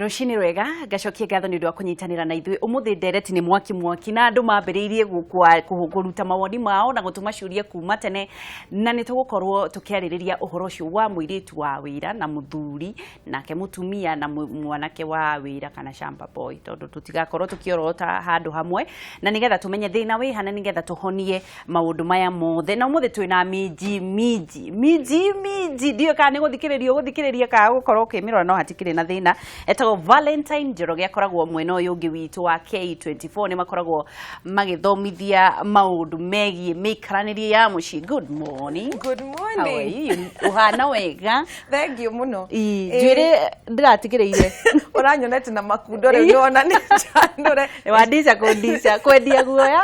Rũcinĩ rwega, ngacokia ngatho nĩ ũndũ wa kũnyitanĩra na ithuĩ ũmũthĩ. Ndereti nĩ mwaki mwaki na andũ mambĩrĩirie kũruta mawoni mao na gũtũma ciũria kuma tene, na nĩ tũgũkorwo tũkĩarĩrĩria ũhoro ũcio wa mũirĩtu wa wĩra na mũthuri nake mũtumia na mwanake wa wĩra kana shamba boy, tondũ tũtigakorwo tũkĩorota handũ hamwe, na nĩgetha tũmenye thĩna wĩ ha na nĩgetha tũhonie maũndũ maya mothe. Na ũmũthĩ twĩna minji minji minji minji, ndiũĩ kana nĩ gũthikĩrĩria ũgũthikĩrĩria kana gũkorwo ũkĩmĩrora, no hatikĩrĩ na thĩna. Etagwo Valentine Njoroge, akoragwo mwena ũyũ ũngĩ witũ wa K24. Nĩ makoragwo magĩthomithia maũndũ megiĩ mĩikaranĩrie ya mũciĩ. Good morning. Good How are morning. you? Ũhana wega? Thank you mũno. Njuĩrĩ ndĩratigĩrĩire. Ũranyonete na makundo, rĩu nĩwona nĩ njanũre. Wandica kũndica kwendia guoya.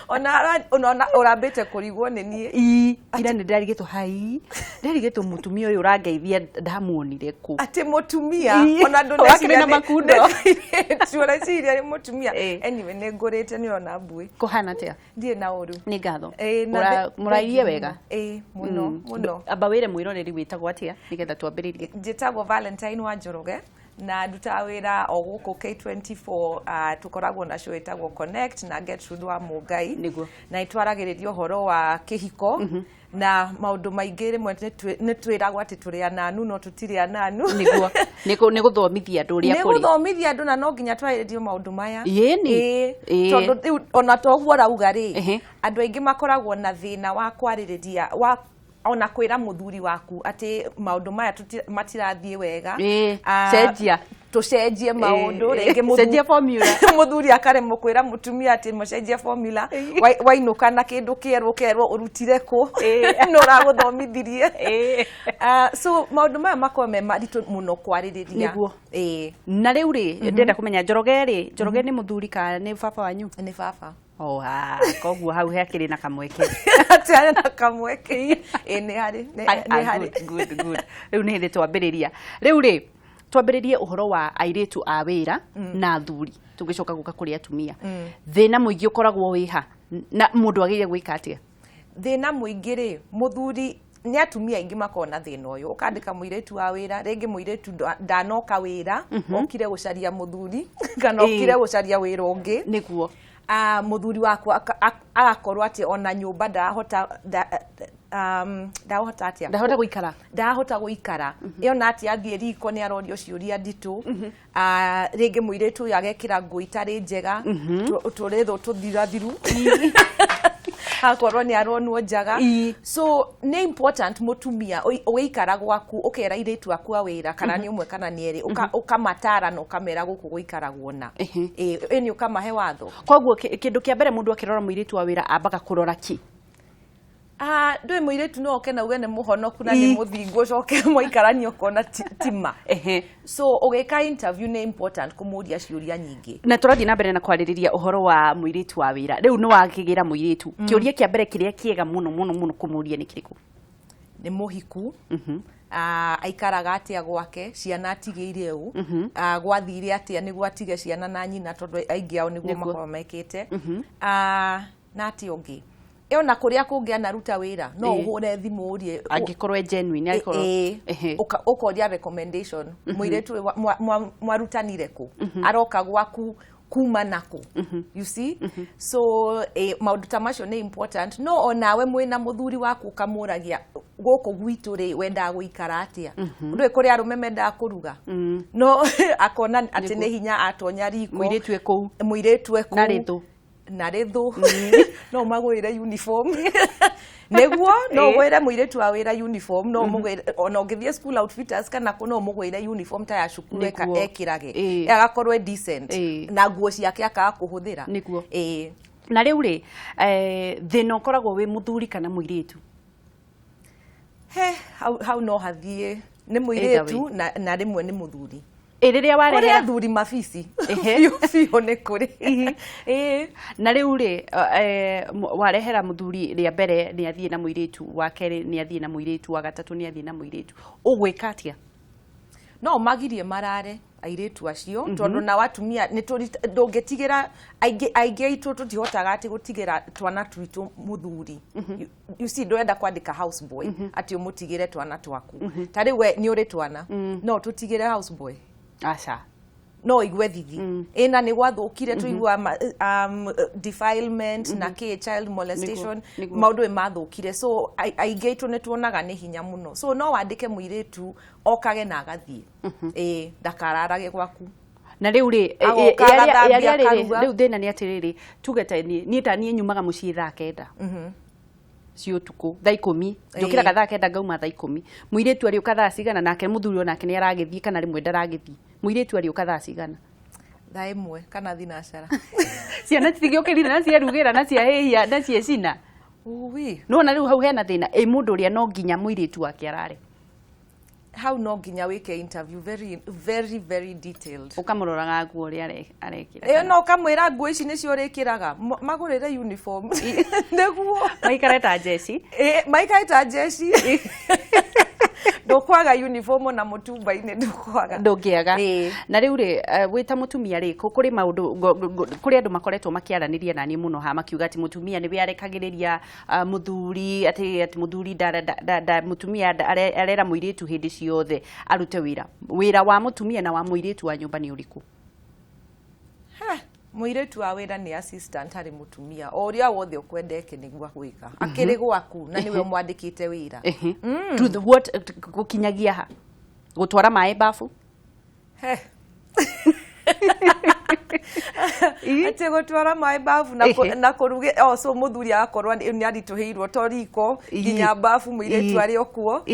Ona ũrambĩte kũrigwo nĩ niĩ. Ii, ira nĩ ndĩrarigĩtwo hai, ndĩrarigĩtwo mũtumia ũyũ ũrangeithia ndamuonire kũ. Atĩ mũtumia? Ona Wakĩrĩ na makundo. Ndũneciria, ũreciria nĩ mũtumia. Anyway, nĩ ngũrĩte, nĩ ũrona mbuĩ. Kũhana atĩa? Ndirĩ na ũru. Nĩ ngatho. Na Mũrairie thank you wega? Mũno. Ĩĩ, mũno mũno. Amba wĩre mwĩroreri wĩtagwo atĩa nĩgetha twambĩrĩrie. Njĩtagwo Valentine wa Njoroge na ndutaga wĩra o gũkũ K24. Tũkoragwo na show ĩtagwo Connect na Gertrude wa Mũngai. Na ĩtwaragĩrĩria ũhoro wa kĩhiko na maũndũ maingĩ. Rĩmwe nĩ twĩragwo atĩ tũrĩ ananu, no tũtirĩ ananu. Nĩguo nĩ gũthomithia andũ ũrĩa Nĩ kũrĩ. Gũthomithia andũ, na no nginya twarĩrĩrie maũndũ maya. Ĩni. Ĩĩ. Tondũ rĩu ona toguo rauga rĩ, andũ aingĩ makoragwo na thĩna wa kwarĩrĩria, wa ona kwĩra mũthuri waku atĩ maũndũ maya matirathiĩ wega. Cenjia. Tũcenjie maũndũ. Rĩngĩ Cenjia formula. Mũthuri akaremwo kwĩra mũtumia atĩ mũcenjie formula. Wainũka na kĩndũ kĩerũ, ũkerwo ũrutire kũ, nũ ũragũthomithirie? So maũndũ maya makoragwo me maritũ mũno kwarĩrĩria. Na rĩu rĩ, ndĩrenda kũmenya Njoroge rĩ, Njoroge nĩ mũthuri kana nĩ baba wanyu? Nĩ baba. Oh, ah, koguo hau hakĩrĩ na kamweke. Atĩ na kamweke? Ĩĩ, nĩ harĩ Ah, nĩ harĩ. Good, good, good. Rĩu nĩ hĩndĩ twambĩrĩria. Rĩu rĩ, twambĩrĩrie ũhoro wa airĩtu a wĩra na athuri, tũgĩcoka gũka kũrĩ atumia. Thĩna mũingĩ ũkoragwo wĩ ha na mũndũ agĩrĩire gwĩka atĩa? Thĩna mũingĩ rĩ, mũthuri nĩ atumia aingĩ makoragwo na thĩna ũyũ. Ũkandĩka mũirĩtu wa wĩra, rĩngĩ mũirĩtu ndanoka wĩra, okire gũcaria mũthuri kana okire gũcaria wĩra ũngĩ. Ah, mũthuri waku agakorwo atĩ ona nyũmba ndarahota ndarahota atĩa? Ndahota gũikara. Ndarahota gũikara. Ĩona atĩ athiĩ riko nĩ arorio ciũria nditũ. Ah, rĩngĩ mũirĩtu ũyũ agekĩra nguo itarĩ njega, tũrĩthũ tũthirathiru, akorwo nĩ aronwo njaga. So nĩ important mũtumia ũgĩikara gwaku ũkera airĩtu aku a wĩra, kana nĩ ũmwe kana nĩ erĩ, ũkamatara na ũkamera gũkũ gũikaragwo na ĩni, ũkamahe watho. Koguo kĩndũ kĩa mbere mũndũ akĩrora mũirĩtu wa wĩra ambaga kũrora kĩ? Ah, ndũĩ mũirĩtu no oke na uge nĩ mũhonoku na nĩ mũthingu, ũcoke mwaikarania ũkona tima. So ũgĩka interview nĩ important kũmũria ciũria nyingĩ. Na tũrathiĩ na mbere na kwarĩrĩria ũhoro wa mũirĩtu wa wĩra. Rĩu nĩ wakĩgĩra mũirĩtu, kĩũria kĩa mbere kĩrĩa kĩega mũno mũno mũno kũmũria nĩ kĩrĩkũ? Nĩ mũhiku? Ah, aikaraga atĩa gwake? Ciana atigĩire ũ? Ah, gwathire atĩa nĩguo atige ciana na nyina? Tondũ aingĩ ao nĩguo makoragwo mekĩte. Ah, na atĩa ũngĩ? Ĩ ona kũrĩa kũngĩ anaruta wĩra, no ũhũre thimũ ũrie. Angĩkorwo e genuine, angĩkorwo Ũkoria recommendation, mũirĩtu ũyũ mwarutanire kũ, aroka gwaku kuma nakũ, you see? So maũndũ ta macio nĩ important. No onawe mwĩna mũthuri waku ũkamũragia, gũkũ gwitũ rĩ, wendaga gũikara atĩa? Ndũĩ kũrĩ arũme mendaga kũruga, no akona atĩ nĩ hinya atonya riko. Mũirĩtu e kũu. Mũirĩtu e kũu. Na rĩthũ. Na rĩthũ. No ũmagũrĩre uniform, nĩguo no ũgũrĩre mũirĩtu wa wĩra uniform, no ũmũgũrĩre ona ũngĩthiĩ School Outfitters kana kũ, no ũmũgũrĩre uniform ta ya cukuru ekĩrage. Agakorwo e decent na nguo ciake akaga kũhũthĩra. Na rĩu rĩ, thĩna ũkoragwo wĩ mũthuri kana mũirĩtu? He hau no hathiĩ nĩ mũirĩtu na rĩmwe nĩ mũthuri. Ĩ rĩrĩa Kũrĩ warehera athuri mabici biũ biũ, nĩ kũrĩ, ĩĩ. Na rĩu rĩ, warehera mũthuri rĩa mbere nĩ athiĩ na mũirĩtu, wa kerĩ nĩ athiĩ na mũirĩtu, wa gatatũ nĩ athiĩ na mũirĩtu, ũgwĩka atĩa? No ũmagirie marare airĩtu acio, tondũ nao atumia nĩ ndũngĩtigĩra aingĩ aingĩ aitũ, tũtihotaga atĩ gũtigĩra twana twitũ mũthuri. You see, ndũrenda kwandĩka house boy atĩ ũmũtigĩre twana twaku. Ta rĩu we nĩ ũrĩ twana, no tũtigĩre house boy? Aca. No igue thithi ĩna nĩ gwathũkire, tũigua defilement na kĩ, child molestation. Nĩguo. Maũndũ nĩ mathũkire, so aingĩ aitũ nĩ tuonaga nĩ hinya mũno, so no wandĩke mũirĩtu okage na agathiĩ, ĩĩ, ndakararage gwaku. Na rĩu rĩ, Agoka, agathambia, akaruga. Rĩu thĩna nĩ atĩrĩrĩ, tuge ta niĩ ta niĩ nyumaga mũciĩ thaa 9 cia ũtukũ, thaa 10 njũkĩraga, thaa 9 ngauma thaa 10. Mũirĩtu arĩũka thaa cigana? Nake mũthuri onake nĩ aragĩthiĩ kana rĩmwe ndaragĩthiĩ. Mũirĩtu arĩũka thaa cigana? Thaa 1 kana thinacara. Ciana citigĩũkĩrire na ciarugĩra na ciahĩhia na ciecina? Uwi. Nĩwona rĩu hau hena thĩna, ĩ mũndũ ũrĩa no nginya mũirĩtu wake arare? Hau no nginya wĩke interview very very very detailed. Ũkamũroraga nguo ũrĩa arekĩra. Ĩyo no ũkamwĩra nguo ici nĩcio ũrĩkĩraga. Magũrĩre uniform nĩguo maikare ta njeci. Ĩ, maikare ta njeci. Ndũkwaga uniform ona mũtumba-inĩ ndũkwaga. Ndũngĩaga. Ĩĩ. Na rĩu rĩ, wĩ ta mũtumia rĩ, kũrĩ maũndũ kũrĩ andũ makoretwo makĩaranĩria na niĩ mũno haha makiuga atĩ mũtumia nĩwe arekagĩrĩria, mũthuri atĩ mũthuri mũtumia arera mũirĩtu hĩndĩ ciothe arute wĩra. Wĩra wa mũtumia na wa mũirĩtu wa nyũmba nĩ ũrĩkũ? Ha, mũirĩtu wa wĩra nĩ assistant harĩ mũtumia, o ũrĩa wothe ũkwenda eke nĩguo agwĩka akĩrĩ gwaku, na nĩwe ũmwandĩkĩte wĩra. Ehe. To the what, gũkinyagia ha? Gũtwara maĩ bafu? He. Atĩ gũtwara maĩ bafu na na kũruge, oh, so mũthuri agakorwo nĩ aritũhĩirwo to riko nginya bafu mũirĩtu arĩ o kuo.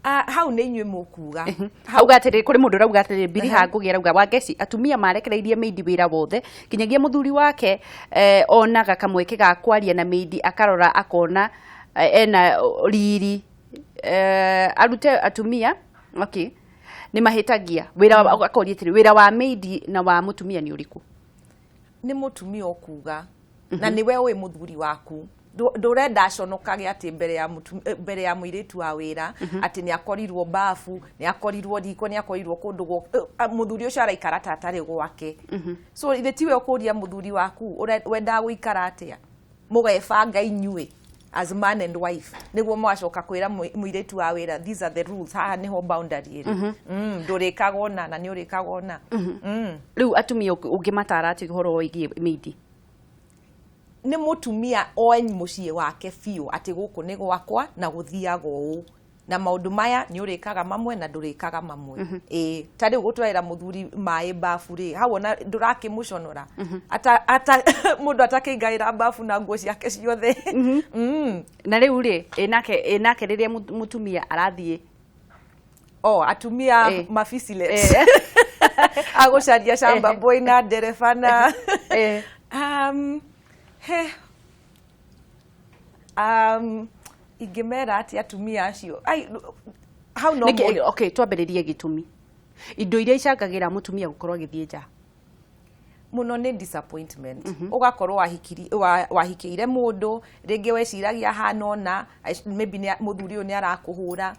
Ah, hau nĩ inyuĩ mũkuga. Hauga atĩrĩ, kũrĩ mũndũ ũrauga atĩrĩ, mbiri hangũgĩ arauga wangeci atumia marekereirie maid wĩra wothe nginyagia mũthuri wake, onaga kamweke ga kwaria na maid, akarora akona, ena riri, arute atumia. Okay, nĩ mahĩtagia wĩra akoria atĩrĩ, wĩra wa maid na wa mũtumia nĩ ũrĩkũ? Nĩ mũtumia ũkuga, na nĩwe ũĩ mũthuri waku. Ndũrenda aconokage atĩ mbere ya mũirĩtu wa wĩra atĩ nĩ akorirwo bafu, nĩ akorirwo riko, nĩ akorirwo kũndũ mũthuri ũcio araikara ta atarĩ gwake. So ithe tiwe ũkũria mũthuri waku wendaga gũikara atĩa, mũgebanga inyuĩ as man and wife nĩguo mũgacoka kwĩra mũirĩtu wa wĩra, "These are the rules, haha nĩho boundary ĩrĩ, ndũrĩkaga ũna na nĩ ũrĩkaga ũna." Rĩu atumia ũngĩmatara atĩ ũhoro wĩgiĩ maid? Nĩ mũtumia oe mũciĩ wake biũ atĩ gũkũ nĩ gwakwa na gũthiaga ũũ, na maũndũ maya nĩ ũrĩkaga mamwe na ndũrĩkaga mamwe. Ĩĩ, ta rĩu gũtwarĩra mũthuri maĩ bafu rĩ, hau ona ndũrakĩmũconora ata, ata mũndũ atakĩingaĩra bafu na nguo ciake ciothe. Na rĩu rĩ, ĩ nake rĩrĩa mũtumia arathiĩ? O atumia mabicilet agũcaria shamba boy na ndereba na he ingĩmera atĩ atumia acio ai hau no Okay, twambĩrĩrie gĩtũmi, indo iria icangagĩra mũtumia gũkorwo agĩthiĩ nja. Mũno nĩ disappointment. Ũgakorwo wahikĩire mũndũ rĩngĩ weciragia hana ũna, maybe mũthuri ũyũ nĩ arakũhũra,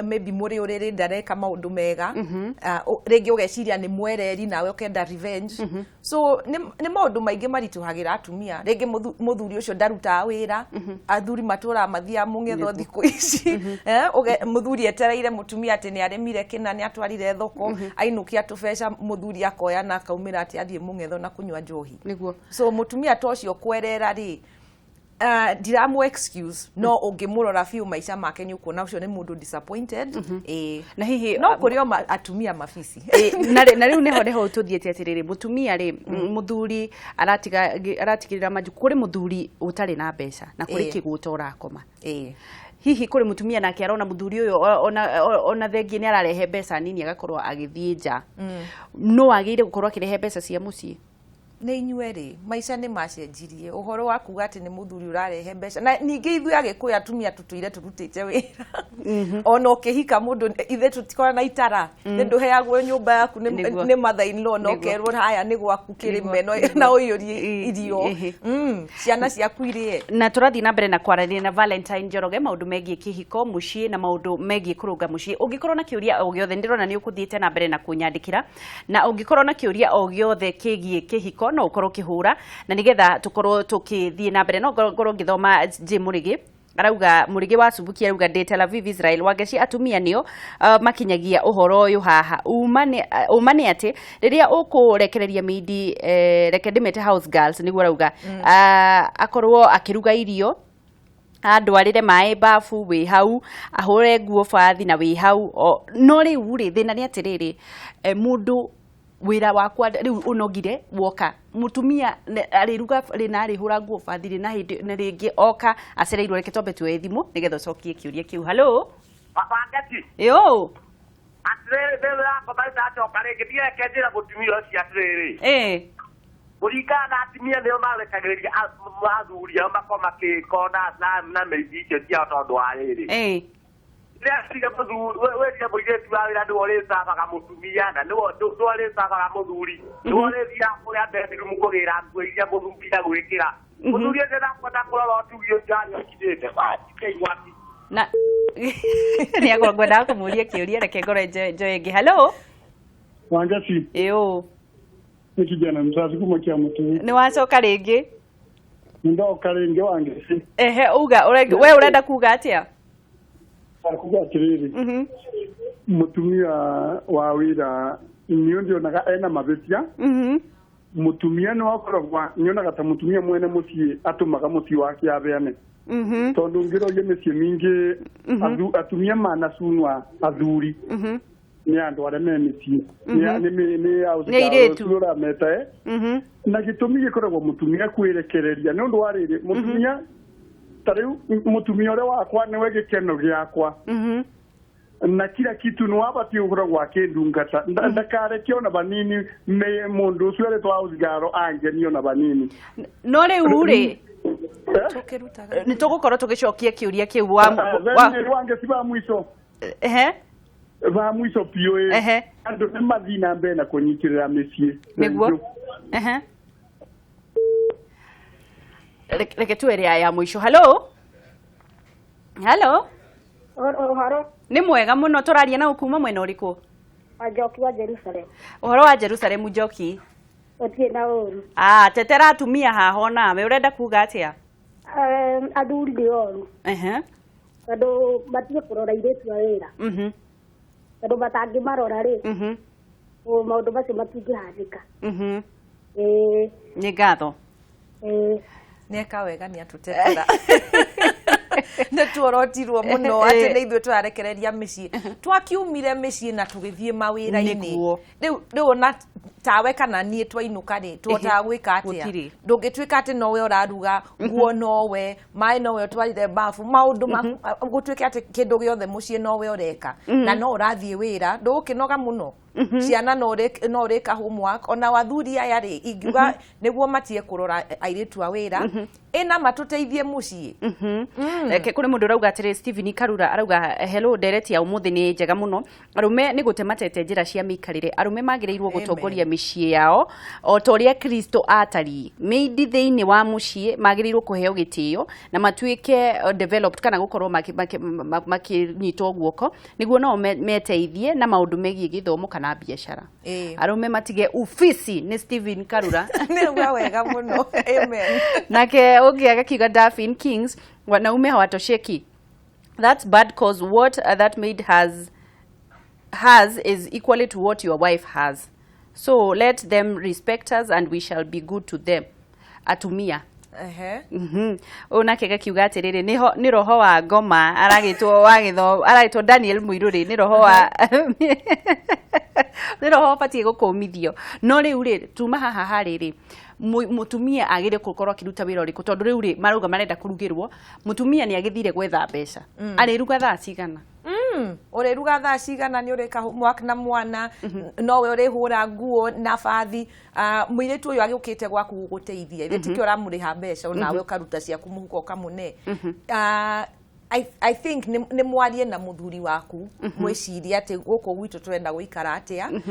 maybe mũrĩ ũrĩrĩ ndareka maũndũ mega. Ah, rĩngĩ ũgeciria nĩ mwereri nawe ũkenda revenge. So nĩ maũndũ maingĩ maritũhagĩra atumia. Rĩngĩ mũthuri ũcio ndarutaga wĩra. Athuri matũraga mathiaga mũng'etho thikũ ici. Mũthuri etereire mũtumia atĩ nĩ arĩmire kĩna, nĩ atwarire thoko, ainũkia tũbeca, mũthuri akoya na akaumĩra atĩ athiĩ mũng'etho na kũnyua njohi. So mũtumia ta ũcio kwerera rĩ, ndiramu excuse, no ũngĩmũrora biũ maica make nĩ ũkuona ũcio nĩ mũndũ disappointed, ĩĩ. Na hihi No kũrĩ o atumia mabici. Ĩ, na rĩu nĩho tũthiĩte atĩrĩrĩ, mũtumia rĩ, mũthuri aratiga aratigĩrĩra majukumu. Kũrĩ mũthuri ũtarĩ na mbeca na kũrĩ kĩgũta ũrakoma. Hihi kũrĩ mũtumia nake arona mũthuri ũyũ ona thengie nĩ ararehe mbeca nini, agakorwo agĩthiĩ nja, no agĩrĩire gũkorwo akĩrehe mbeca cia mũciĩ? Nĩ inyuĩ rĩ, maica nĩ macenjirie. Ũhoro wa kuga atĩ nĩ mũthuri ũrarehe mbeca, na ningĩ ithuĩ Agĩkũyũ atumia tũtũire tũrutĩte wĩra. Ona ũkĩhika mũndũ, ithe tũtikoragwo na itara, nĩ ndũheagwo nyũmba yaku nĩ nĩ mother in law na ũkerwo haya nĩ gwaku kĩrĩme na ũiyũrie irio. Ciana ciaku irĩe. Na tũrathiĩ na mbere na kwaranĩria na Valentine Njoroge maũndũ megiĩ kĩhiko, mũciĩ na maũndũ megiĩ kũrũnga mũciĩ. Ũngĩkorwo na kĩũria o gĩothe, ndĩrona nĩ ũkũthiĩte na mbere na kũnyandĩkĩra, na ũngĩkorwo na kĩũria o gĩothe kĩgiĩ kĩhiko, no ũkorwo ũkĩhũra na nĩgetha tũkorwo tũkĩthiĩ na mbere. No ngorwo ngĩthoma J Mũrĩgĩ. Arauga Mũrĩgĩ wa Subuki, arauga ndĩ Tel Aviv, Israel. Wangeci, atumia nĩo makinyagia ũhoro ũyũ haha. Uma nĩ atĩ rĩrĩa ũkũrekereria mĩindi, reke ndĩmete house girls nĩguo arauga, akorwo akĩruga irio, andwarĩre maĩ bafu wĩ hau, ahũre nguo bathi na wĩ hau. No rĩu rĩ, thĩna nĩ atĩrĩrĩ, mũndũ wĩra wakwa rĩu ũnogire, woka mũtumia arĩruga rĩ na arĩhũra nguo bathi rĩ, na hĩndĩ na rĩngĩ oka acereirwo. Reke twambe tuoye thimũ nĩgetha ũcokie kĩũria kĩu. Halo. Wangeci. Yo. Atĩrĩrĩ, mbere yakwa ndacoka rĩngĩ, ndireke njĩra mũtumia ũcio atĩrĩrĩ, kũringana na atumia nĩo marekagĩrĩria athuri ao makorwo makĩkorwo na mĩici icio ciao, tondũ wa rĩrĩ, rĩrĩa tiga mũthuri wĩrire mũirĩtu wa wĩra, nĩwe ũrĩcavaga mũtumia na nĩwe ũrĩcavaga mũthuri, nĩwe ũrĩthiaga kũrĩa bedroom kũgĩra nguo iria mũthuri agwĩkĩra. Mũthuri ũcio ndakwenda kũrora ũtugi ũcio harĩa ũkinyĩte igwati. Na nĩ agwo ngwendaga kũmũria kĩũria. Reke ngore njoe ĩngĩ. Halo. Wangeci. Ĩũ. Nĩ kijana mzazi kuma Kiamutui. Nĩ wacoka rĩngĩ. Ndoka rĩngĩ, Wangeci. Ehe, uga we ũrenda kuga atĩa? Akuga atĩrĩrĩ, mũtumia wa wĩra niĩ ndionaga ena mahĩtia. Mũtumia nĩ wakoragwa nyonaga ta mũtumia mwene mũciĩ atũmaga mũciĩ wake abeane, tondũ ngĩroria mĩciĩ mingĩ atumia manacunwa athuri nĩ andũ arĩa me mĩciĩ. Nĩ Nĩ airĩtu. Ũrameta na gĩtũmi gĩkoragwo mũtumia kwĩrekereria nĩ ũndũ wa rĩrĩ, mũtumia ta rĩu mũtumia ũrĩa wakwa nĩwe gĩkeno gĩakwa na kila kitu nĩ wabatiĩ gũkoragwo akĩndungata. Ndakareke ona banini mũndũ ũcio aretwo house girl angenie ona banini. No rĩu rĩ, Eh? Tũkĩrutaga. Nĩ tũgũkorwo tũgĩcokia kĩũria kĩu wa Then wange si ba mwico, ehe ba mwico biũ ĩ. Andũ nĩ mathiĩ na mbere na kũnyitĩrĩra mĩciĩ. Nĩguo. Ehe, reke tuere ya mũico. Halo, halo. Ũhoro? Nĩ mwega mũno. Tũraria na kuma mwena ũrĩkũ? Wa Njoki wa Jerusalem. Ũhoro wa Jerusalem, Njoki? Gũtirĩ na ũru. Ah, tetera atumia haha onawe, ũrenda kuga atĩa? Athuri nĩ oru, tondũ matige kũrora airĩtu a wĩra, tondũ matangĩmarora rĩ, maũndũ macio matingĩhanĩka. Ĩĩ. Nĩ ngatho. Ĩĩ. Nĩeka wega nĩ atũtetera, nĩ tuorotirwo mũno atĩ nĩ ithuĩ tũrarekereria mĩciĩ, twakiumire mĩciĩ na tũgĩthiĩ mawĩra-inĩ. Rĩu ona tawe kana niĩ twainũka rĩ, tũhotaga gwĩka atĩa? Gũtirĩ. Ndũngĩtuĩka atĩ nowe ũraruga nguo, nowe maĩ, nowe ũtwarire bafu, maũndũ maku gũtuĩke atĩ kĩndũ gĩothe mũciĩ nowe ũreka na no ũrathiĩ wĩra, ndũgũkĩnoga mũno. Ciana no ũrĩka homework. Ona wathuri aya rĩ, ingiuga nĩguo matige kũrora airĩtu a wĩra ĩna matũteithie mũciĩ. Reke kũrĩ mũndũ ũrauga atĩrĩ, Stephen Karura arauga, "Hello, ndereti ya ũmũthĩ nĩ njega mũno. Arũme nĩ gũte matete njĩra cia mĩikarĩre. Arũme magĩrĩirwo gũtongoria mĩciĩ yao o ta ũrĩa Kristo atariĩ. Mĩindi thĩinĩ wa mũciĩ magĩrĩirwo kũheo gĩtĩo na matuĩke developed kana gũkorwo makĩnyitwo guoko nĩguo nao meteithie na maũndũ megiĩ gĩthomo kana biacara. Arũme matige ufisi." Nĩ Stephen Karura. Nĩ wega mũno, amen. Nake ũngĩ agakiuga, Daphne Kings, "Wanaume hawatosheki. That's bad, cause what that maid has is equally to what your wife has. So let them respect us and we shall be good to them." Atumia. Ũyũ nake gakiuga atĩrĩrĩ, nĩ roho wa ngoma, aragĩtwo wa gĩtho, aragĩtwo Daniel Mũirũrĩ, nĩ roho ũbatiĩ gũkũmithio. No rĩu rĩ, tuma haha harĩ rĩ, mũtumia agĩrĩire gũkorwo akĩruta wĩra ũrĩkũ? Tondũ rĩu rĩ, marauga marenda kũrugĩrwo, mũtumia nĩ agĩthire gwetha mbeca, arĩruga thaa cigana? Ũrĩruga thaa cigana? Nĩ ũrĩka homework na mwana, nowe ũrĩhũra nguo na bathi. Mũirĩtu ũyũ agĩũkĩte gwaku gũgũteithia, ithe tikĩo ũramũrĩha mbeca, onawe ũkaruta ciaku mũhuko ũkamũne. I think nĩ mwarie na mũthuri waku, mwĩcirie atĩ gũkũ gwitũ tũrenda gũikara atĩa.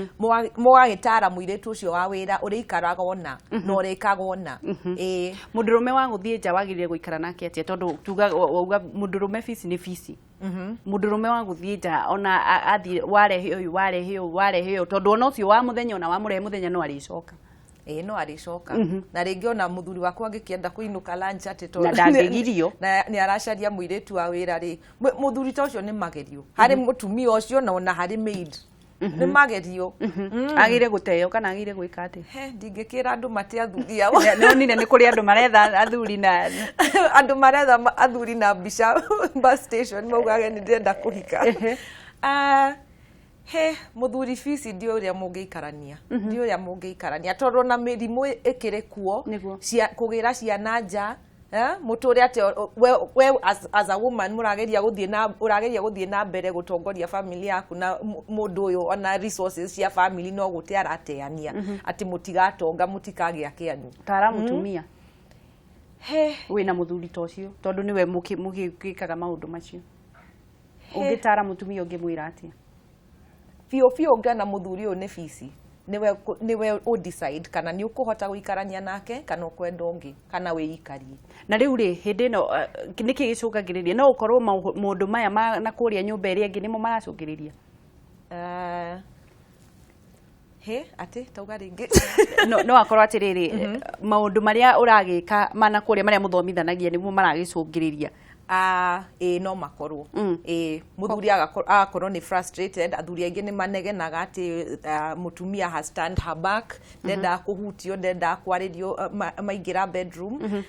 Mũgagĩtara mũirĩtu ũcio wa wĩra ũrĩikaraga ona na ũrĩkaga ona, ĩĩ. Mũndũrũme wa gũthiĩ nja wagĩrĩire gũikara nake atĩa? Tondũ tuga wauga mũndũrũme bici nĩ bici. Mũndũrũme wa gũthiĩ nja ona athiĩ warehe ũyũ, warehe ũyũ, warehe ũyũ, tondũ ona ũcio wa mũthenya, ona wamũrehe mũthenya no arĩcoka. Ĩĩ, no arĩcoka. Na rĩngĩ ona mũthuri wakwa angĩkĩenda kũinũka lunch atĩ tondũ Na ndangĩgirio. Na nĩ aracaria mũirĩtu wa wĩra rĩ, mũthuri ta ũcio nĩ magerio harĩ mũtumia ũcio na ona harĩ maid, nĩ magerio. Agire gũteo kana agire gwĩka atĩa? He, ndingĩkĩra andũ mate athuri ao. Nonire nĩ kũrĩ andũ maretha athuri na andũ maretha athuri na mbica bus station, maugage nĩ ndĩrenda kũhika. Ah, he, mũthuri bici ndiũ ũrĩa mũngĩikarania, ndiũ ũrĩa mũngĩikarania, tondũ ona mĩrimũ ĩkĩrĩ kuo cia kũgĩra ciana nja, mũtũre atĩ we as a woman mũrageria gũthiĩ na ũrageria gũthiĩ na mbere gũtongoria family yaku, na mũndũ ũyũ ona resources cia family no gũte arateania, atĩ mũtigatonga, mũtikagĩa kĩanyu. Tara mũtumia. He, wĩna mũthuri ta ũcio, tondũ nĩwe mũgĩkaga maũndũ macio, ũngĩtara mũtumia ũngĩmwĩra atĩa? Biũ biũ, ũngĩona mũthuri ũyũ nĩ bici, nĩwe ũ decide kana nĩ ũkũhota gũikarania nake kana ũkwenda ũngĩ kana wĩikarie. Na rĩu rĩ, hĩndĩ ĩno nĩkĩ gĩcũngagĩrĩria? No ũkorwo maũndũ maya na kũrĩa nyũmba ĩrĩa ĩngĩ nĩmo maracũngĩrĩria? He, atĩ tauga rĩngĩ. No akorwo atĩrĩrĩ, maũndũ marĩa ũragĩka mana kũrĩa marĩa mũthomithanagia nĩmo maragĩcũngĩrĩria. Ah, ĩĩ, no makorwo. Ĩĩ, mũthuri agakorwo nĩ frustrated. Athuri aingĩ nĩ manegenaga atĩ mũtumia has turned her back, ndendaga kũhutio, ndendaga kwarĩrio maingĩra bedroom.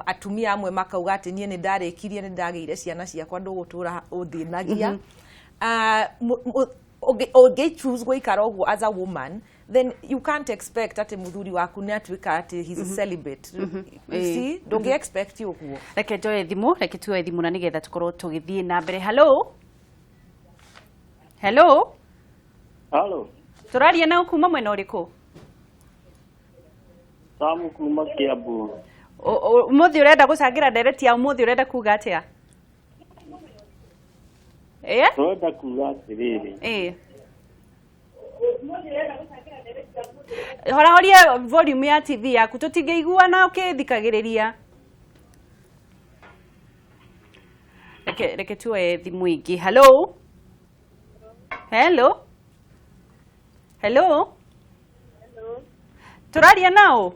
Atumia amwe makauga atĩ niĩ nĩ ndarĩkirie, nĩ ndagĩire ciana ciakwa, ndũgũtũra ũthĩnagia. Ũngĩ choose gũikara ũguo as a woman, then you can't expect atĩ mũthuri waku nĩ atuĩka atĩ he's celibate, you see? Ndũngĩ expect ũguo. Reke njoe thimũ, reke tuoe thimũ na nĩgetha tũkorwo tũgĩthiĩ na mbere. Hello, hello. Halo. Tũraria nao kuma mwena ũrĩkũ? Samu kuma Kiambu. Ũmũthĩ ũrenda gũcangĩra ndereti ya ũmũthĩ, ũrenda kuga atĩa? Ĩĩ. Tũrenda kuga atĩrĩrĩ. Ĩĩ, horahoria volume ya TV yaku, tũtingĩiguana ũkĩthikagĩrĩria. Reke tuoe thimũ ĩngĩ. Hello, hello, hello. Tũraria nao?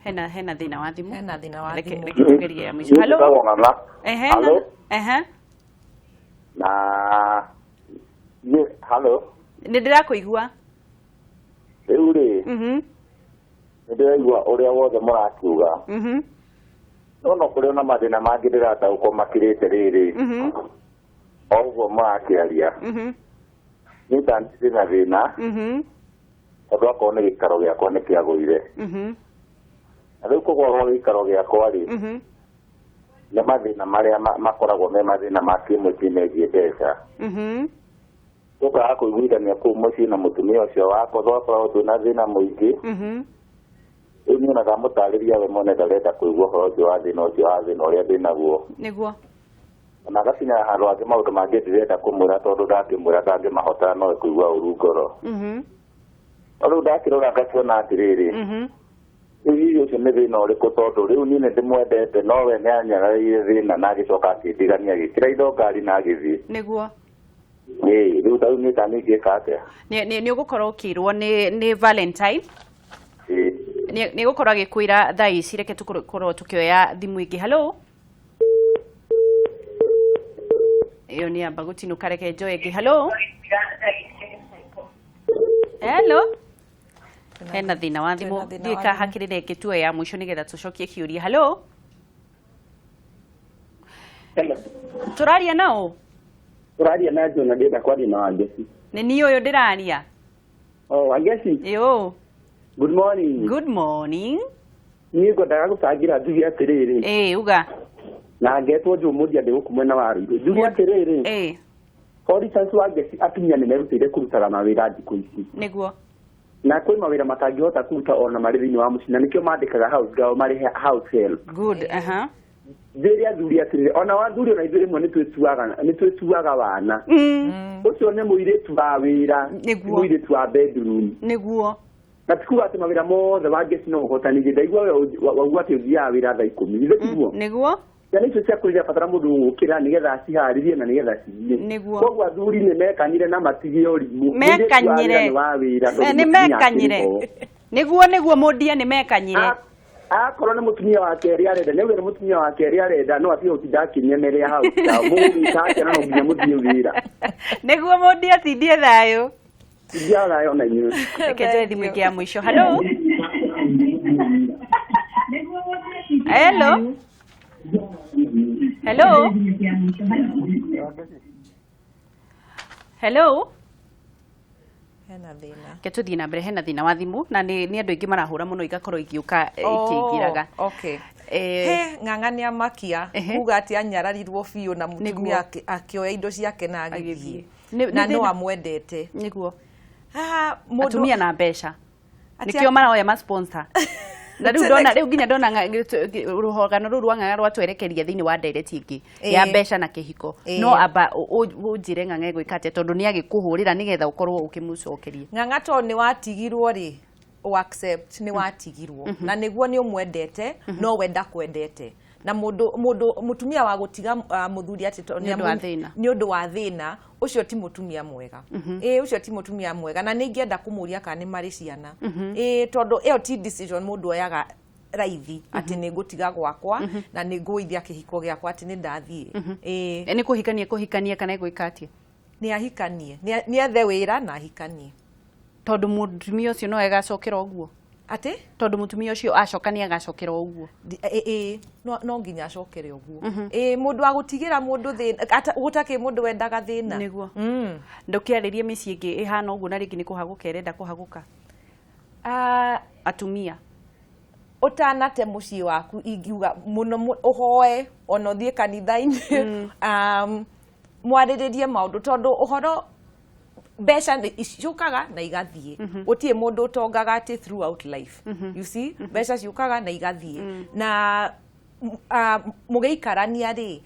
Hena thĩna wa thimũ. Hena thĩna wa Reke thimũ. Reke tugerie ya mũico. Hello. Njĩtagwo Ng'ang'a. Ehe. Hello. Ehe. Na niĩ, hello. Nĩ ndĩrakũigua. Rĩu rĩ, nĩ ndĩraigua ũrĩa wothe mũrakiuga, no kũrĩ ona mathĩna mangĩ ndĩrataũkwo makĩrĩte rĩrĩ o ũguo mũrakĩaria. Niĩ ta ndĩ na thĩna, tondũ akorwo nĩ gĩikaro gĩakwa nĩ kĩagũire, na rĩu kũgũa gwa gĩikaro gĩakwa rĩ, nĩ mathĩna marĩa makoragwo me mathĩna ma kĩmũciĩ megiĩ mbeca. Tũkaga kũiguithania kũu mũciĩ na mũtumia ũcio wakwa, tũgakorwo twĩna thĩna mũingĩ. Rĩu niĩ ona ndamũtarĩria, we mwene ndarenda kũigua ũhoro ũcio wa thĩna ũcio wa thĩna ũrĩa ndĩnaguo. Ona agakinya handũ hangĩ, maũndũ mangĩ ndirenda kũmwĩra, tondũ ndangĩmwĩra ndangĩmahota, no kũigua ũru ngoro. No rĩu ndakĩrora ngakĩona atĩrĩrĩ, rĩu hihi ũcio nĩ thĩna ũrĩkũ? Tondũ rĩu niĩ nĩ ndĩmwendete, no we nĩ anyararĩire thĩna na agĩcoka akĩndigania, agĩkĩra indo ngari na agĩthiĩ. Ĩĩ, rĩu ta rĩu niĩ ta niĩ ingĩka atĩa? Nĩ ũgũkorwo ũkĩrwo nĩ Valentine. Ĩĩ. Nĩ gũkorwo agĩkwĩra thaa ici. Reke tũkorwo tũkĩoya thimũ ĩngĩ. Hello, ĩyo nĩ amba gũtinũka, reke njoe ĩngĩ. Hello, hello. Hena thĩna wa thimũ. Hena thĩna Ndiũĩ wa ka thimũ. Hakĩrĩ na ĩngĩ tuoe ya mũico nĩgetha tũcokie kĩũria. Hello. Hello. Tũraria nao? Tũraria na John, ndĩrenda kwaria na Wangeci. Nĩ niĩ ũyũ ndĩraria. Oh, Wangeci. Ĩũ. Good morning. Good morning. Niĩ ngwendaga gũcangĩra njuge atĩrĩrĩ. Ĩĩ, uga. Na ngetwo Njũmũria, ndĩ gũkũ mwena wa Ruiru. Njuge atĩrĩrĩ. For instance, Wangeci, atumia nĩ merutĩire kũrutaga mawĩra thikũ ici. Na kwĩ mawĩra matangĩhota kũruta ona marĩ thĩinĩ wa mũciĩ, na nĩkĩo mandĩkaga house girl, marĩ house help. Good, aha. Njĩre athuri atĩrĩrĩ, ona wathuri, ona ithuĩ rĩmwe nĩ twĩtuaga wana. Ũcio nĩ mũirĩtu wa wĩra, ti mũirĩtu wa bedroom. Na ti kuga atĩ mawĩra mothe, Wangeci, no ũhotanĩrie. Ndaigua we wauga atĩ ũthiaga wĩra thaa 10, githĩ tiguo? Nĩguo. Ciana icio cia kũrĩa batara mũndũ gũkĩra nĩgetha aciharĩrie na nĩgetha cithiĩ. Koguo athuri nĩ mekanyire na matige ũrimũ. Mekanyire. Nĩ mekanyire. Nĩguo mũndia nĩ mekanyire. Akorwo nĩ mũtumia wa kerĩ arenda, nĩ wĩra mũtumia wa kerĩ arenda no atige gũtinda akĩnyemerea hau. Mũgũgĩka atĩa na no nginya mũthiĩ wĩra. Nĩguo mũndia tindie thayũ. Tindia thayũ na inyuĩ. Reke njoe thimũ ĩngĩ ya mũico. Hello. Hello. Hello. Hello. Hena thina. Ke tuthiĩ na mbere hena thina wa thimũ na nĩ andũ aingĩ marahũra mũno igakorwo igĩũka ikĩingĩraga. Okay. He ng'ang'a nĩ amakia kuga atĩ anyararirwo biũ na mũtumia akĩoya indo ciake na agĩthiĩ. Na no amwendete. Nĩguo. Atumia na mbeca. Nĩkĩo maroya ma sponsor. Na rĩu ndona rĩu nginya ndona rũhongano rũu rwa ng'ang'a rwatwerekeria thĩinĩ wa ndereti ĩngĩ ya mbeca na kĩhiko. No amba ũnjĩre ng'ang'a egwĩka atĩa tondũ nĩ agĩkũhũrĩra nĩgetha ũkorwo ũkĩmũcokeria. Ng'ang'a tondũ nĩ watigirwo rĩ, o accept nĩ watigirwo na nĩguo nĩ ũmwendete no we ndakwendete. Na mũndũ mũtumia wa gũtiga mũthuri atĩ nĩ ũndũ wa thĩna ũcio ti mũtumia mwega. Ũcio ti mũtumia mwega na nĩ ingĩenda kũmũria kana nĩ marĩ ciana. Tondũ ĩyo ti decision mũndũ oyaga raithi atĩ nĩ ngũtiga gwakwa na nĩ ngũithia kĩhiko gĩakwa atĩ nĩ ndathiĩ. Nĩ kũhikania kana egwĩka atĩa? Nĩ ahikanie, nĩ ethe wĩra na ahikanie. Tondũ mũtumia ũcio no agacokera ũguo. Atĩ? Tondũ mũtumia ũcio acoka nĩ agacokera ũguo. No nginya acokere ũguo. Mũndũ wa gũtigĩra mũndũ thĩna, gũtakĩ mũndũ wendaga thĩna. Nĩguo. Ndũkĩarĩrie mĩciĩ ĩngĩ ĩhana ũguo na rĩngĩ nĩ kũhagũka ĩrenda kũhagũka. Atumia. Ũtanate mũciĩ waku ingiuga mũno ũhoe ona ũthiĩ kanitha-inĩ. Mwarĩrĩrie maũndũ tondũ ũhoro mbeca ciũkaga na igathiĩ. Gũtirĩ mũndũ ũtongaga atĩ throughout life. You see, mbeca ciũkaga na igathiĩ. Na mũgĩikarania rĩ,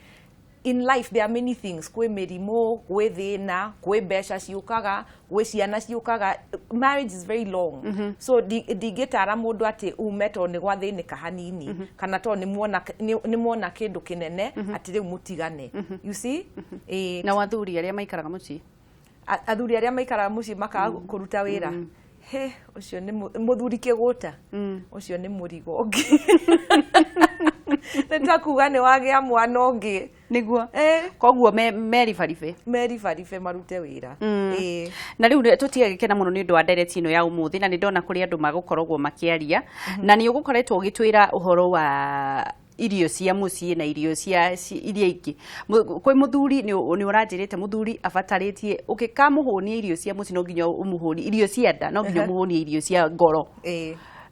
in life there are many things. Kwĩ mĩrimũ, kwĩ thĩna, kwĩ mbeca ciũkaga, gwĩ ciana ciũkaga. Marriage is very long. So ndingĩtara mũndũ atĩ ume tondũ nĩ gwathĩnĩka hanini kana tondũ nĩ muona kĩndũ kĩnene atĩ rĩu mũtigane. You see? Na athuri arĩa maikaraga mũciĩ? Athuri arĩa maikaraga mũciĩ makaga kũruta wĩra. He, ũcio nĩ mũthuri kĩgũta. Ũcio nĩ mũrigo ũngĩ. Nĩ ta kuga nĩ wagĩa mwana ũngĩ. Nĩguo. Koguo meribaribe. Meribaribe marute wĩra. Na rĩu tũtigagĩkena mũno nĩ ũndũ wa ndereti ĩno ya ũmũthĩ na nĩ ndona kũrĩ andũ magũkoragwo makĩaria na nĩ ũgũkoretwo ũgĩtwĩra ũhoro wa irio cia mũciĩ na irio cia iria ingĩ. Kwĩ mũthuri nĩ ũranjĩrĩte mũthuri abatarĩtie ũgĩkamũhũnia irio cia mũciĩ no nginya ũmũhũnie irio cia nda no nginya ũmũhũnie irio cia ngoro.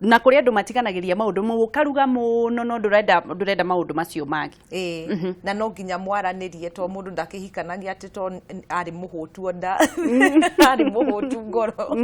Na kũrĩ andũ matiganagĩria maũndũ mũkaruga mũno no ndũrenda maũndũ macio mangĩ. Na no nginya mwaranĩrie to mũndũ ndakĩhikanagia atĩ to arĩ mũhũtu nda arĩ mũhũtu ngoro.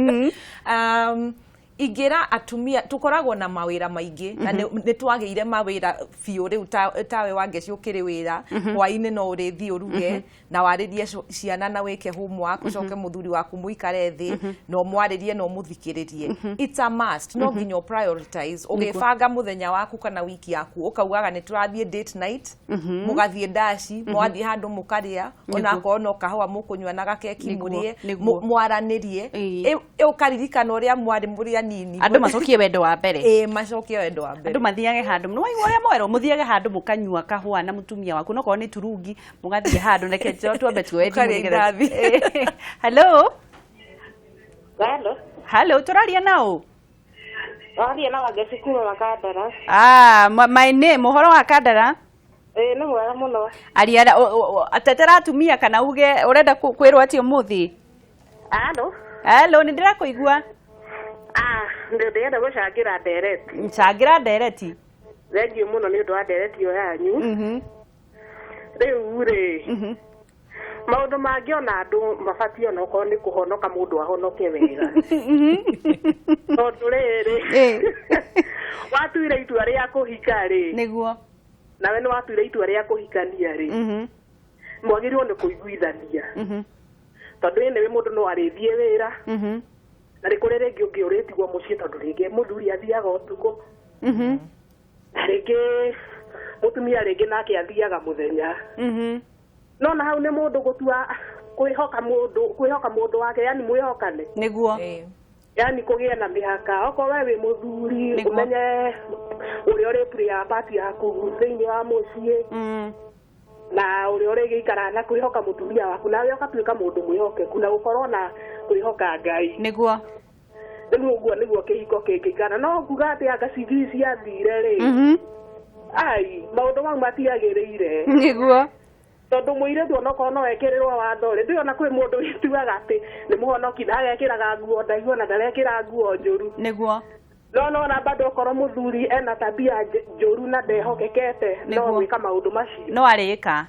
Ingĩra atumia tũkoragwo na mawĩra maingĩ na nĩ twagĩire mawĩra biũ rĩu tawe Wangeci ũkĩrĩ wĩra hwaĩ-inĩ no ũrĩthiĩ ũruge na warĩrie ciana na wĩke homework ũcoke mũthuri waku mũikare thĩ na ũmwarĩrie na ũmũthikĩrĩrie. It's a must. No nginya ũ prioritize ũgĩbanga mũthenya waku kana wiki yaku ũkaugaga nĩ tũrathiĩ date night mũgathiĩ ndaci mwathiĩ handũ mũkarĩa onakorwo no kahũa mũkũnyua na gakeki mũrĩe mwaranĩrie ũkaririkana ũrĩa mwarĩ mũrĩ anini. Andũ macokie wendo wa mbere. Macokie wendo wa mbere. Andũ mathiage handũ nĩ waigua ũrĩa mwerũ mũthiage handũ mũkanyua kahũa na mũtumia waku no korwo nĩ turungi mũgathiĩ handũ reke twambe tuoe thimũ nĩgetha. Hello. Hello. Hello, tũraria na ũ? Waria na Wangeci kuma Makandara. My name, ũhoro wa Kandara? Nĩ mwega mũno. Aria atetera atumia kana uge ũrenda kwĩrwo atĩ ũmũthĩ? Hello. Hello, nĩ ndĩrakũigua. Ndĩrenda gũcangĩra ndereti. Cangĩra ndereti. Thengiũ mũno nĩ ũndũ wa ndereti ĩyo yanyu. Rĩu rĩ, maũndũ mangĩ ona andũ mabatiĩ ona okorwo nĩ kũhonoka mũndũ ahonoke wega. Tondũ rĩrĩ, watuire itua rĩa kũhika rĩ. Nĩguo. Nawe nĩ watuire itua rĩa kũhikania rĩ. Mwagĩrĩirwo nĩ kũiguithania. Tondũ anyway mũndũ no arĩthiĩ wĩra. Na nĩ kũrĩ rĩngĩ ũngĩ ũrĩtigwo mũciĩ tondũ rĩngĩ mũthuri athiaga ũtukũ. Na rĩngĩ Mũtumia rĩngĩ nake athiaga mũthenya. No na hau nĩ mũndũ gũtua kwĩhoka mũndũ wake, yani mwĩhokane. Nĩguo. Yani kũgĩe na mĩhaka. Okorwo we wĩ mũthuri ũmenye ũrĩa ũrĩ play part yaku thĩinĩ wa mũciĩ. Na ũrĩa ũrĩgĩikara na kwĩhoka mũtumia waku, nawe ũgatuĩka mũndũ mwĩhokeku na gũkorwo na kwĩhoka Ngai. Nĩguo. Rĩu ũguo nĩguo kĩhiko kĩngĩikara. No nguga atĩ anga CV ciathire rĩ, ai maũndũ mau matiagĩrĩire. Nĩguo. Tondũ mũirĩtu onokorwo no ekĩrĩrwo watho rĩ, ndĩrona kwĩ mũndũ wĩtuaga atĩ nĩ mũhonoki na agekĩraga nguo ndaihu na ndarekĩra nguo njũru. Nĩguo. No nona bado okorwo mũthuri ena tabia njũru na ndehokekete no gwĩka maũndũ macio. No arĩka.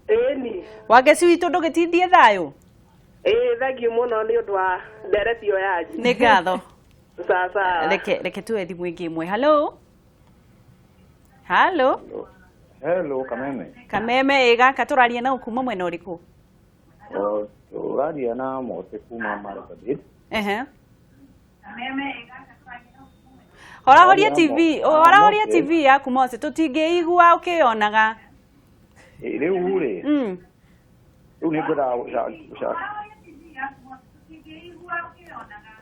Ĩni. Wangeci witũ ndũgĩtindie thayũ. Ĩĩ thank you mũno nĩ ũndũ wa ndereti ĩyo yanyu. Nĩ ngatho. Sawa sawa. Reke tuwe thimũ ĩngĩ ĩmwe. Hello. Hello. Hello Kameme. Kameme ĩ gaka tũraria na kuma mwena ũrĩkũ? Tũraria na Mose kuma Marsabit. Ehe. Horahoria TV, horahoria TV yaku Mose, tũtingĩigua ũkĩyonaga. Rĩu rĩ. Rĩu nĩ ngwendaga gũca.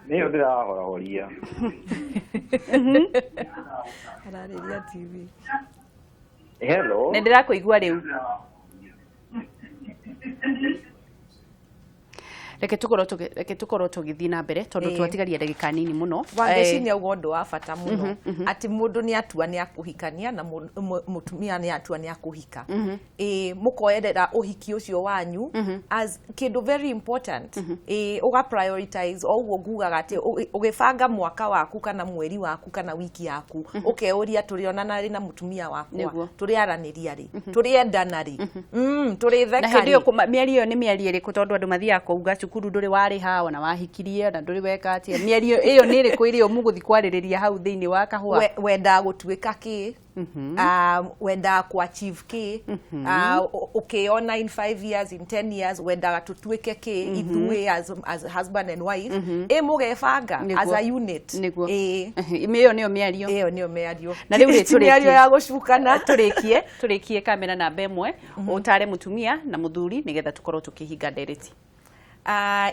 Nĩyo ndĩrahorahoria. Ararĩria TV. Hello. Nĩ ndĩrakũigua rĩu. Reke tũkorwo tũgĩthiĩ na mbere tondũ twatigaria ndagĩka nini mũno. Wangeci nĩ auga ũndũ wa bata mũno atĩ mũndũ nĩ atua nĩ akũhikania na mũtumia nĩ atua nĩ akũhika. Mũkoerera ũhiki ũcio wanyu as kĩndũ very important. Ũga prioritize o ũguo ngugaga atĩ ũgĩbanga mwaka waku kana mweri waku kana wiki yaku ũkeũria tũrĩonana rĩ na mũtumia wakwa, tũrĩaranĩria rĩ, tũrĩendana rĩ, tũrĩtheka rĩ. Na hĩndĩ ĩyo mĩario ĩyo nĩ mĩario ĩrĩkũ tondũ andũ mathiaga kuuga cukuru ndũrĩ warĩha ona wahikirie na ndũrĩ weka atĩa, mĩario ĩyo nĩ ĩrĩkũ ĩrĩa mũgũthiĩ kwarĩrĩria hau thĩinĩ wa kahũa? Wendaga gũtuĩka kĩ, wendaga ku achieve kĩ, ũkĩona in 5 years, in 10 years wendaga tũtuĩke kĩ ithuĩ as husband and wife. Mũgebanga as a unit. Nĩguo. Ĩyo nĩyo mĩario. Ĩyo nĩyo mĩario. Na rĩu rĩ mĩario ya gũcukana. Tũrĩkie kamera namba ĩmwe, ũtare mũtumia na mũthuri nĩgetha tũkorwo tũkĩhinga ndereti.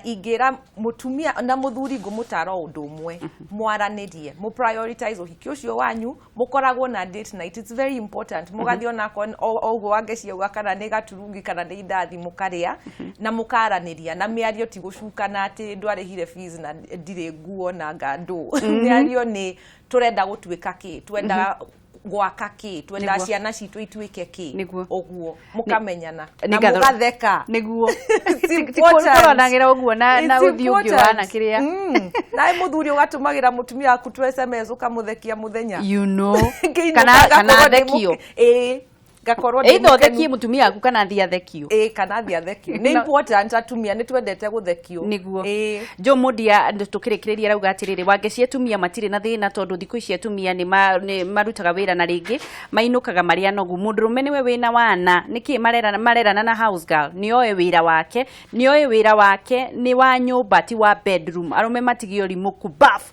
Ingĩra mũtumia na mũthuri ngũmũtara ũndũ ũmwe, mwaranĩrie, mũ prioritize ũhiki ũcio wanyu, mũkoragwo na date night, it's very important. Mũgathiĩ onakorwo o ũguo Wangeci auga kana nĩ gaturungi kana nĩ indathi mũkarĩa na mũkaranĩria, na mĩario ti gũcukana atĩ ndwarĩhire fees na ndirĩ nguo na ngandũ. Mĩario nĩ tũrenda gũtuĩka kĩ, twendaga gwaka kĩ, twendaga ciana citũ ituĩke kĩ, ũguo mũkamenyana na mũgatheka. Nĩguo. Kũronagĩra ũguo na ũthiũ ũngĩ ũhana kĩrĩa. Nawe mũthuri ũgatũmagĩra mũtumia waku tu SMS ũkamũthekia mũthenya. You know. Kana athekio. Ĩĩ. Ngakorwo ndĩ mũkenu. Either ũthekie mũtumia waku kana athiĩ athekio. Ĩĩ kana athiĩ athekio. Nĩ important atumia nĩ twendete gũthekio. Nĩguo. Joe Mundia tũkĩrĩkĩrĩria arauga atĩrĩrĩ, Wangeci atumia matirĩ na thĩna tondũ thikũ ici atumia nĩ marutaga wĩra na rĩngĩ mainũkaga marĩ anogu. Mũndũrũme nĩwe wĩna wana, nĩkĩ marerana na house girl? Nĩoĩ wĩra wake, nĩoĩ wĩra wake nĩ wa nyũmba ti wa bedroom. Arũme matigio ũrimũ kubaf.